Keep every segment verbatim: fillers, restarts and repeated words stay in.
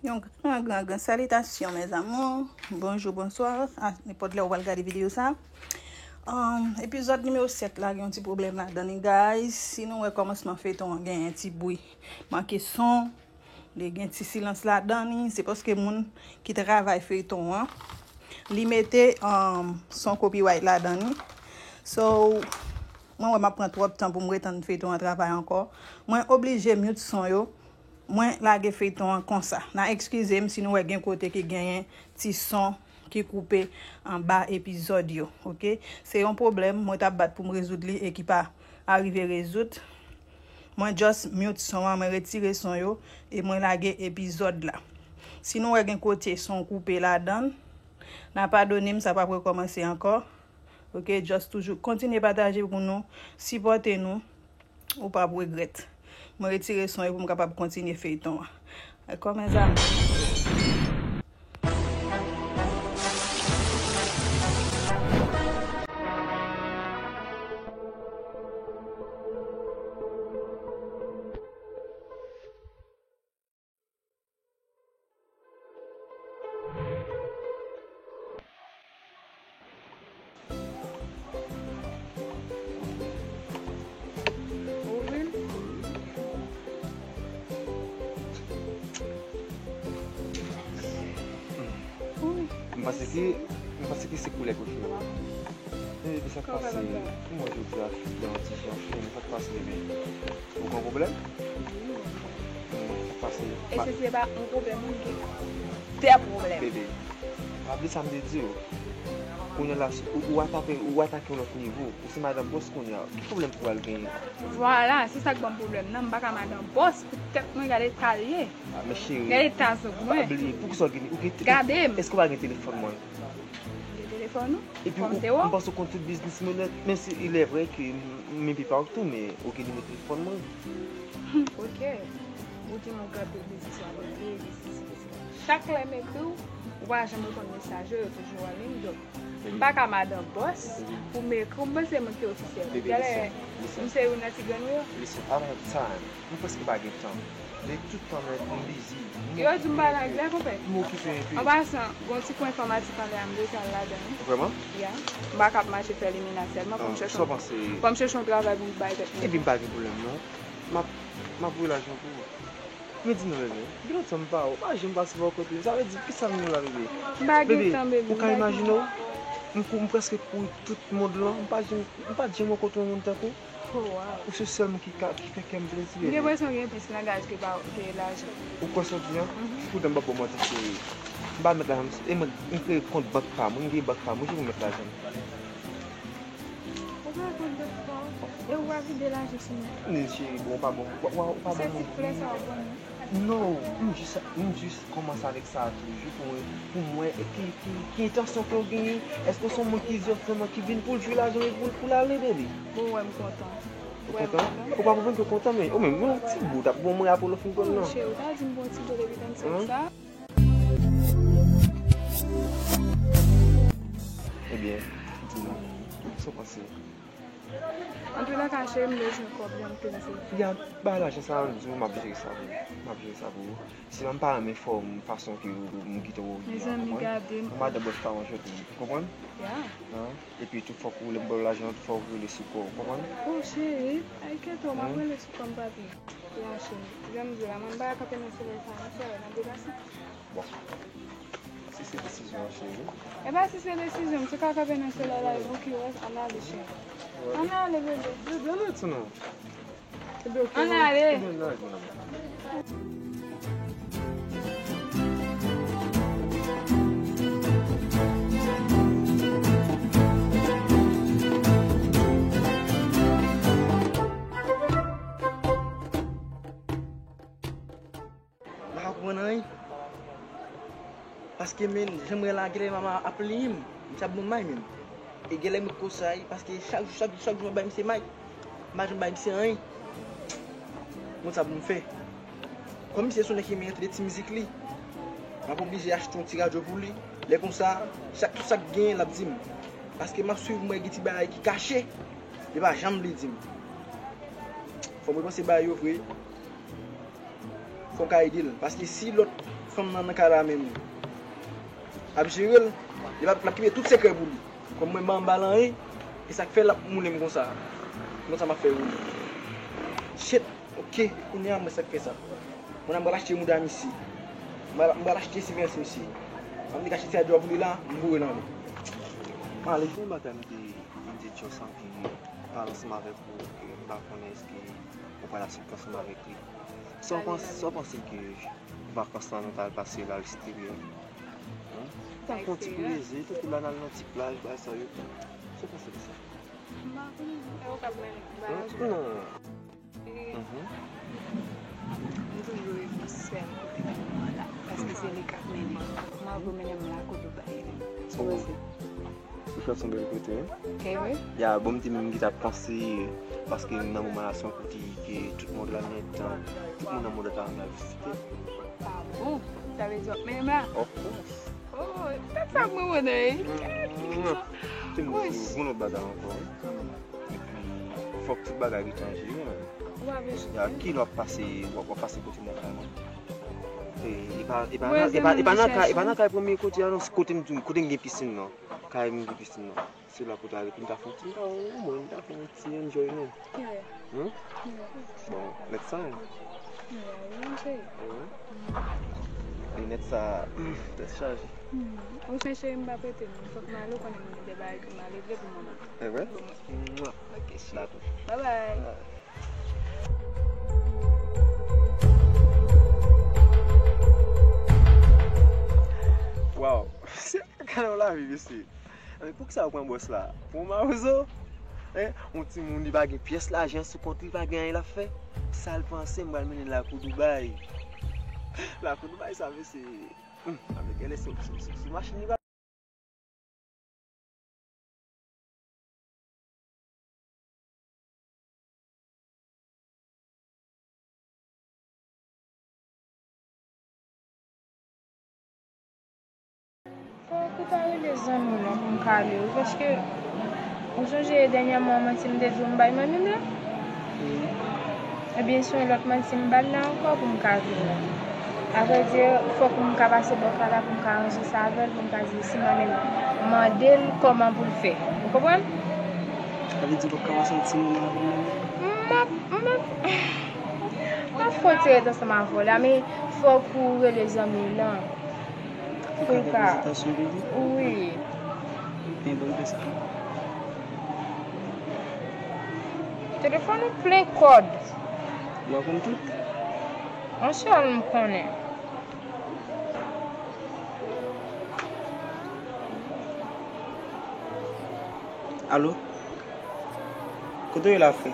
Yon gran, gran, gran salitasyon, mes amours. Bonjou, bonswa, a nenpòt lè ou pral gade videyo sa. Um, epizòd nimewo sèt la gen yon ti pwoblèm ladan li, guys. Si nou wè kòmansman feyton an gen yon ti bri, manke son, li gen ti silans ladan li, se paske moun ki travay feyton an, li mete, um, son copyright ladan li. So, mwen wè m ap pran twòp tan pou m retann feyton an travay ankò. Mwen oblije mute son yo. Mwen lage feyton an konsa. N a eskize m si nou wè gen kote ki genyen ti son ki koupe anba epizòd yo, oke? Se yon pwoblèm mwen t ap bat pou m rezoud li e ki pa arive rezoud. Mwen just mute son an, mwen retire son yo e mwen lage epizòd la. Si nou wè gen kote son koupe ladan l, n a padone m, sa p ap rekòmanse ankò. Oke, just toujou kontinye pataje pou nou, sipòte nou. Ou p ap regrèt. Mwen retire son yo pou m kapab kontinye feyton an. Dakò, mes amours? Ouvri l. Wi. M panse ke, m panse ke se koulè prefere w. Bebe, sa k pase? Kòman jodi a, fi an ti jan fen, sa k pase, bebe? Ou gen pwoblèm? Wi. Hmm, sa k pase? E si se pa yon pwoblèm, ou gen de pwoblèm. Bebe, pa bliye sa m te di w. Kounye a la, ou, ou atake, ou atake yon lòt nivo. Ou se madanm bòs kounye a. Ki pwoblèm pou al genyen? Vwala, se sa k ban m pwoblèm nan. M pa ka madanm bòs, pou tèt mwen, gade eta l ye. Ah, men cheri. Gade eta zong mwen. Pa bliye, poukisa w gen, ou gen te-, gade m. Èske w pa gen telefòn mwen? Gen telefòn ou? Epi ou, m panse w konn tout biznis mwen nèt, menm si il est vrai ke m, m enpi pa w tou, men ou gen nimewo telefòn mwen. Hmm, ok. Ou di m ou gen anpil biznis w ap regle, biznis, biznis. Chak lè m ekri w, ou pa janm reponn mesaj yo, yo toujou an liy, donk, m pa ka madanm bòs pou m ekri w, m panse moun ki ofisyèl. Bebe, listen, listen. M se youn nan ti grenn ou yo. Listen, I don't have time. M prèske pa gen tan. Men tout tan mwen, m bizi. Yo di m pale anglè, konpè. M okipe enpe. An pasan, gon ti kou enfòmatik anlè a, m bezwen al ladan l wi. Vrèman? Ya. M pa ka ap mache fè limena sèlman, fò m chèche yon, fò m chèche yon travay pou m bay tèt mwen. Epi m pa gen pwoblèm non. M ap, m ap voye lajan pou ou. Men di non, bebe. Gen lontan m pa wè w. Pa janm pase bò kote m. Sa vle di, kisa m ye la, bebe? M pa gen tan, bebe. Bebe, ou ka imajine w? M kou-, m prèske kouri tout mond lan. M pa janm, m pa t janm wè kote yon moun tankou w. Oh, wow. Ou se sèl moun ki ka, ki fè kè m plezi, bebe. M gen enpresyon gen plis langaj ke pa, ke lajan. Ou kwè sa w di an? Mhm. Poutan m p ap ba w manti, cheri. M pa met lajan m, e mwen, m kreye kont bank pa m, m gen bank pa m, wi, pou m met lajan m. Ou pa konn de fò, e ou pa vide lajan sou mwen. Men cheri, bon, ou pa bon, ou, ou, ou pa bon moun. Se ti flè sa ou ban mwen. Non, m jis, m jis kòmanse avèk sa a toujou pou mwen, pou mwen, e ki, ki, ki entansyon ke w genyen? Èske w se yon moun ki di vrèman ki vin pou l jwi lajan li pou, pou l ale, bebe? Bon, wè m kontan. Ou kontan? Ou pa konprann ke w kontan, men ou menm, yon ti bout ap bon mwen apre w fin pran nan. Cheri, ou ta di m bon ti bout epi vennsenk sa. Ebyen, di m, sa w panse? Antoulèka, cheri, m bezwen kòb, jan m te di w. Ya, bay lajan sa a, m di w, m ap jere sa pou ou. M ap jere sa pou ou. Sèlman m pa renmen fòm, fason ke ou, ou, m kite w ye a, konprann? Mezanmi, gade m. Yon madanm bòs pa manje tou, konprann? Ya. Epi tou fòk ou, lè m ba w lajan an, tou fòk ou rele sou kò w, konprann? Oh, cheri, enkyete w, m ap rele sou kò m, papi. Ya, cheri. Jan m di w la, mwen m pa ka kanpe nan solèy sa a, non, cheri, n ap deplase. Bon. Si se desizyon an, cheri. E pa si se desizyon, m te ka kanpe nan solèy la, e bouke w, ann ale, cheri. Ann ale, bebe. Bebe, ann ale tou non. Ann ale. Ann ale. M pa ka konprann anyen. Paske, men, jan m wè la, genlè mama ap plenyen m. Misye ap ban m may, men. E genlè m ret konsa, wi, paske chak jou, chak jou, chak jou m ap bay misye may. M pa janm bay misye anyen. M konn sa pou m fè. Kòm misye se yon nèg ki renmen antre ti mizik li, m ap oblije achte yon ti radyo pou li. Lè konsa, chak, tout sa k genyen, l ap di m. Paske m ap swiv, m wè gen ti bagay ki kache, li pa janm vle di m. Fò m repanse bagay yo vre. Fò m ka ede l. Paske si lòt Fanm nan nan kay la menm. Ap jere l, li ap, l ap kenbe tout sekrè pou li. Kòm mwen m pa anba l anyen, e sa k fè l ap moulen m konsa. Konsa m ap fè woule. Shit, ok, kounye a mwen sa k fè sa. Mwen m pral achte mouda misye. M pral, m pral achte sivens misye. M ap nèk achte ti adjò pou li la, m boure nan men. M ale. Gen bagay m te, m te just anvi pale ansanm avèk ou, e m pa konnen èske ou pral aksepte ansanm avèk li. Sa w panse, sa w panse ke vakans lan nou t al pase l a leksteryè? Hein? T al pran ti plezi, tankou la n al nan ti plaj, bagay sa yo. Sa w panse de sa? M pa konn, e ou k ap mennen bagay sa. Non. Mhm. M toujou rete sèl kote m la, paske se li k ap mennen m. M anvi mennen m lakou Dubai. Sa w panse? Ou chwazi yon bèl kote, wi. Ke wi? Ya, bon, m te menm ki t ap panse, paske nan moman la, se yon kote ke tout mond la nèt, tout moun nan mond la ta renmen al vizite. Ah bon? Sa vle di w ap mennen m la? Of course. Oh, tèt sa mwen wè nan. Ti moun, yon lòt bagay ankò, wi. Epi, fòk tout bagay rete an jere, wi. Ya, ki lè w ap pase, w ap, w ap pase kote mwen la, non? E, e pa, e pa nan, e pa, e pa nan kay, e pa nan kay premye kote a, non, se kote m, kote m gen pisin nan. Kay m gen pisin nan. Se la pou ta rete, m ta fè yon ti, m ta, omwen, m ta fè yon ti enjoy, non. Hmm? Bon, next time. E nèt sa, tèt chaje. Ou se cheri m pa prete non. Fòk m ale, ou konnen mwen gen de bagay pou m al regle pou manman. E vre? Pou mwen. Ok, cheri. Dakò. Bye bye. Wow. Gade yon lavi, mesye. Anben, poukisa yo pran bòs la? Pou yon mawozo? Hein? Yon timoun, li pa gen pyès lajan sou kont li, li pa gen anyen l ap fè. Sa l panse, m pral mennen l lakou Dubai. Lakou Dubai sa, mesye. Hmm, avèk L S sou, sou, sou, sou machin li. Fòk ou ta rele zanmi w lan pou m ka ale wi, paske ou sonje dènyèman manti m te di w m bay manmi m lan? Ebyen, se yon lòt manti m ba l la ankò pou m ka vini. Avrèdi, fòk m ka pase bò kay la pou m ka ranje sa avè l, pou m ka di si manmi m mande l kòman pou l fè. Ou konprann? Sa vle di w p ap ka pase yon ti moman avè l non? M ap, m ap, m ap fè yon ti ret ansanm avè w la, men fòk ou rele zanmi w lan. Pou l ka fè prezentasyon de li? Wi. Ebyen, ban m fè sa. Telefòn ou plen kòd. Ou pa konn tout? Yon sèl m konnen. Alo? Kote w ye la, frè?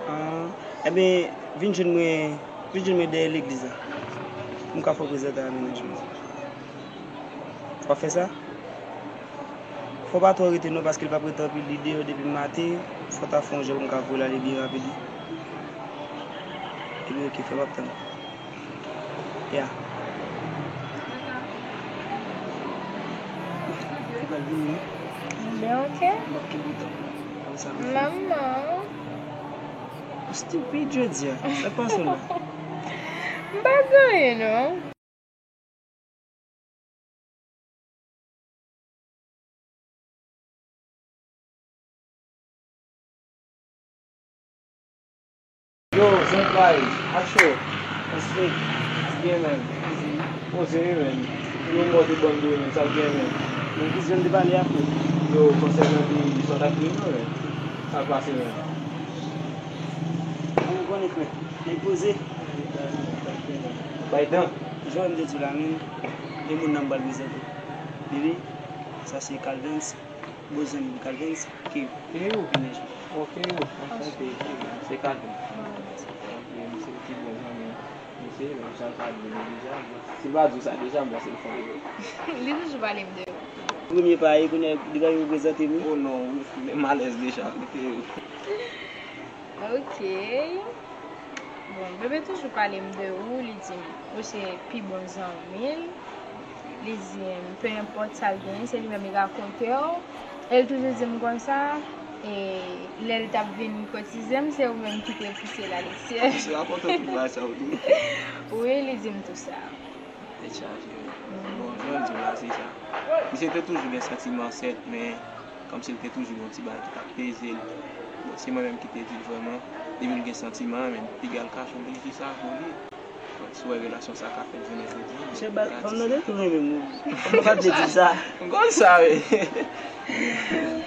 Ah, ebyen, vin jwenn mwen, vin jwenn mwen dèyè legliz la. Pou m ka fè w prezante amenajman. W ap fè sa? Fò w pa twò rete non, paske l p ap rete anpil, li deyò depi maten. Fò w ta fè yon jan pou m ka voye l ale byen rapid wi. Ebyen, oke, frè, m ap tann ou. Ya. Ou pral vini, non? Ben, oke. M p ap kenbe w tan. Apre sa, nou fè. Manman. Ou stupid jodi a. Sa k pase w la? M pa gen anyen, non. Yo, zantray, aksyon, respè, byen menm, poze wi menm, yo mò de bann dwe menm, sa byen menm. Men ki jan de pale a frè? Yo, konsènan de zantray yo menm, sa pase menm. Ou konnen frè, nèg poze. Bay dan. Jan m te di w la menm, gen moun nan m pral prezante. Bibi, sa se Calvens, bon zanmi m Calvens, Keyou. Keyou? Keyou. Ok, Keyou. Anchante, Keyou. Se Calvens. Ok, misye pi bon zanmi. Misye, menm jan l pa di nou deja, bon, si l pa di w sa deja, m panse l fon erè. Li toujou pale m de ou. Premye pa e, kounye a, li pa yo prezante m wi. Oh non, m alèz deja, Keyou. Ok. Bon, bebe toujou pale m de ou, li di m ou se pi bon zanmi l. Li di m, pe enpòt sa l genyen, se li menm li rakonte w. E l toujou di m konsa, E lè l t ap vin kòtize m, se ou menm ki te pouse l al eksyèl. Se rakonte tout bagay sa ou di. Wi, li di m tou sa. Tèt chaje, wi. Bon, jan l di w la, se sa. Misye te toujou gen santiman, sèt, men kòmsi l te toujou gen yon ti bagay ki t ap peze l. Bon, se mwen menm ki te di l vrèman, depi l gen santiman an, men piga l ka chonje ki sa pou li. Si w wè relasyon sa ka fèt jounen jodi a, men. Misye ba, fanm nan te tou renmen m, wi. Fanm nan pa t vle di sa. M konn sa, wi.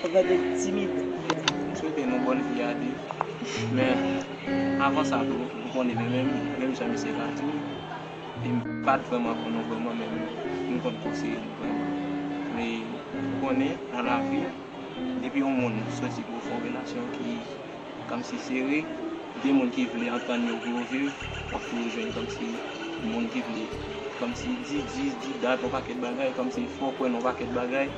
Fanm nan te timid. M swete nou bòn vi a de. Men, avan sa tou, ou konnen, men menm, menm jan misye ka di w, e m pa t vrèman konn ou vrèman, men m konn konseye nou vrèman. Men, ou konnen, nan lavi, depi yon moun soti pou w fè yon relasyon ki kòmsi sere, de moun ki vle antann yo pou yo viv, w ap toujou jwenn kòmsi moun ki vle, kòmsi di dis, di dat, yon pakèt bagay, kòmsi fò w kwè nan yon pakèt bagay.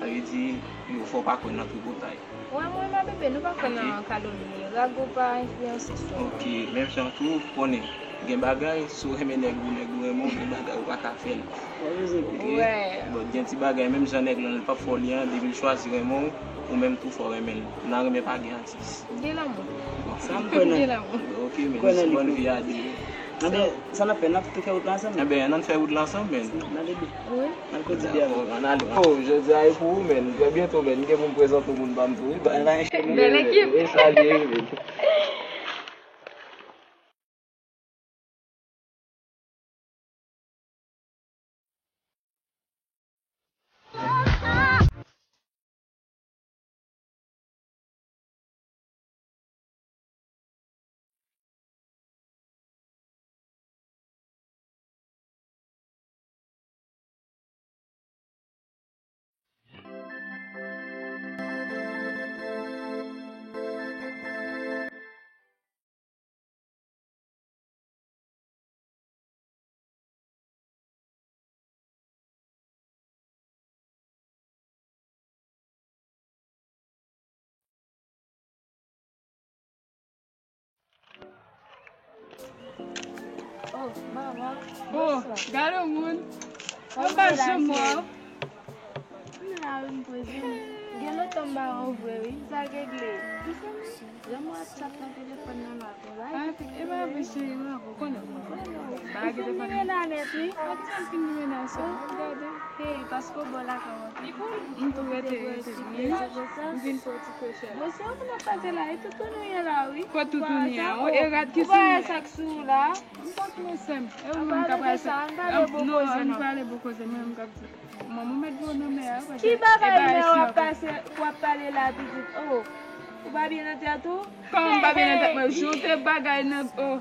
Sa vle di, yo fè w pa kwè nan tripotay. Wè, mwen, ma bebe, nou pa kwè nan kalomni. Rago pa enfliyanse sou mwen. Ok, menm jan tou, ou konnen, gen bagay, si w renmen nèg ou, nèg ou renmen w, gen bagay ou pa ka fè l. Ok? Wè. Bon, gen ti bagay, menm jan nèg lan, li p ap fè w li an, depi l chwazi renmen w, ou menm tou fò w renmen l. Nan renmen pa gen atis. Gen lanmou. Bon. Sa m kwè nan. Gen lanmou. Ok, men, nou sou bòn vi a de. Anben, sa n ap fè, n ap fè wout la ansanm? Anben, ann fè wout la ansanm, men. Nan debe. Wi. Dakò, ann ale. Oh, jodi a e pou ou, men. Trè byento, men. M gen pou m prezante w moun pa m tou, wi. Bye bye. Bèl ekip. E salye, wi, men. Oh, manman. Oh, bonswa. Gade yon moun. Mwen pa janm wè w. M la wi, m poze m. Gen lontan m pa wè w vre wi. Sa regle? Janm WhatsApp nan telefòn nan la. Ah, e pa vre, cheri, mwen ankò konnen. Bagay ki te fè. Ou fin mennen nèt, wi. Mwen te fin mennen sa. Gade. Hey, paske w bò lakay ou an tou. M tou rete, rete. M vin fè yon ti kwochè. Bon, se ou ki nan pase la, e toutou nou ye la, wi. Kot toutou nou ye a? E rad ki sou mwen. Ou pa wè sa k sou ou la? M pa konnen, sè m. E ou menm k ap pral fè. Non, ann pale bon koze, mwen menm k ap di. Manman mèt vòlò nan mè a, ki bagay mè w ap pase, w ap pale la, pitit? Oh, ou pa byen nan tèt ou? Kòman m pa byen nan tèt mwen? Joute bagay nan, oh,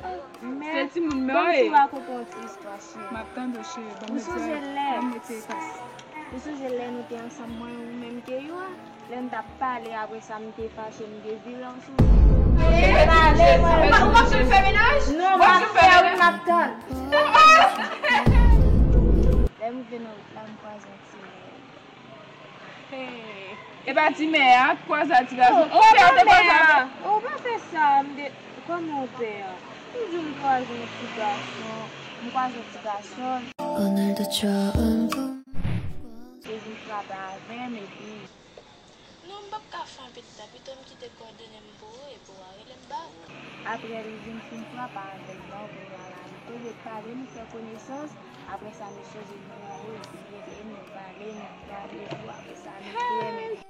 se timoun mè w ye. Ban m tou rakonte yon ti istwa, cheri. M ap tande w, cheri. Ban m retire, ban m retire kas. Ou sonje lè nou te ansanm, mwen, ou menm, Keyou a? Lè n t ap pale, apre sa, m te fache, m te vire w sou. Ou pa, ou p ap janm fè menaj? Non, m ap fè, wi, m ap tann. Lè m rive nan wout la, m kwaze yon ti nèg. Hey. E pa ti mè a, kwaze a ti gason. Ou pè te kwaze a. Ou pa fè sa, m te, kòman ou pè a? M di w m kwaze yon ti gason, m kwaze yon ti gason. 오늘도 좋은 꿈. Li vin frape avè m, epi. Non, m p ap ka fè anpil tan, pito m kite kowòdone m pou ou, epi w a rele m bak. Apre li vin fin frape avè m, bon, kounye a la, nou tonbe pale, nou fè konesans. Apre sa, nou sonje nou yon wout, nou rele, nou pale, nou pale, epi apre sa, nou fè.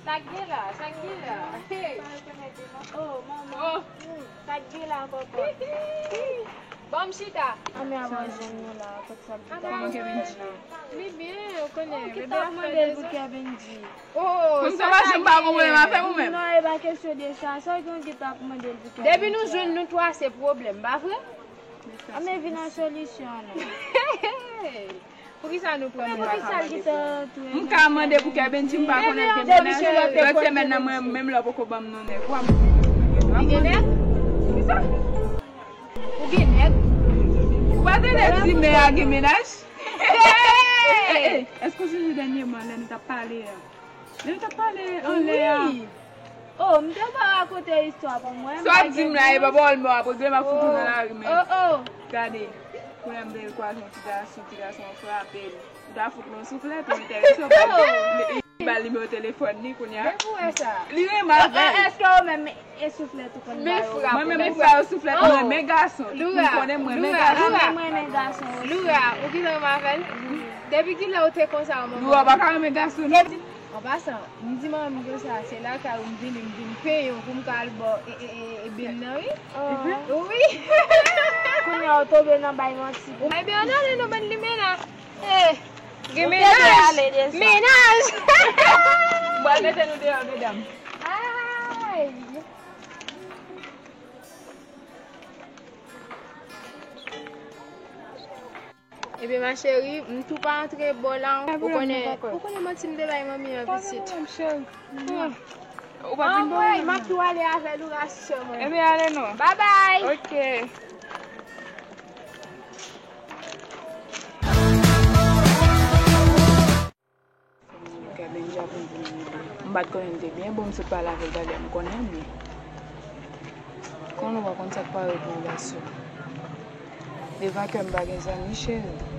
Sa k gen la? Sa k gen la? Hey! Oh, manman. Oh. Sa k gen la, kòkòt? Ban m chita. Anmè, avan jwenn nou la, kot sa k gen? Kòman Kevin di la? Li byen, ou konnen. Oh, ki t ap mande l pou Kevin di? Oh, konn sa pa janm pa gon pwoblèm avè ou menm. Non, e pa kesyon de sa. Sa w gen ki t ap mande l pou Kevin? Depi nou jwenn nou twa, se pwoblèm, pa vre? Anmè, vin an solisyon, non. Poukisa nou pran menm bagay? M ka mande pou Kevin si m pa konnen gen menaj. Lòt semèn nan, mwen menm lè poko ban m non nèg. Ou gen nèg? Kisa? Ou gen nèg? Ou pa tande di mè a gen menaj? Hey! Èske w sonje dènyèman lè nou t ap pale a? Lè nou t ap pale anlè a. Wi. Oh, m te ba rakonte istwa pou mwen. Sa w ap di m la, e pa pawòl mò, ap regle m ap fout ou nan lari, men. Oh, oh. Gade, kounye a m te kwaze yon ti gason, ti gason an frape l. Ou ta fout mwen souflèt, ou enterese w, ba l nimewo telefòn li kounye a. Depi w wè sa. Li renmen avè l. Èske ou menm e souflèt ou konn ba yo? Mwen menm, m pa yo souflèt, mwen renmen gason. Tout moun konnen mwen renmen gason. Mwen renmen gason osi. Loura, ou genlè renmen avè l? Depi kilè ou te konsa, manman? Loura, ou pa ka renmen gason, non. An pasan, m di manmi konsa, se lakay ou m vini, m vin penyen w pou m ka al ba w, e, e, e, e, bin nan, wi. Wi. Kounye a, ou tonbe nan bay manti. Ebyen, ann ale non, bann limena. Eh, gen menaj. Menaj. M pral mete nou deyò, medam. Ay. Ebyen, ma chérie, m tou pa antre bò la. Ou konnen, ou konnen manti m te bay manmi an pitit. Ou pa vin bò. Anmwey, m ap tou ale avè Loura sè mwen. Ebyen, ale non. Bye bye. Ok. Gade, m ja konn pou m rive. M pa t konnen l te byen bon, m sot pale avè l talè, m konnen l byen. Konnen w pa konn sa k pare pou yon gason. Devan kè m pa gen zanmi, cheri.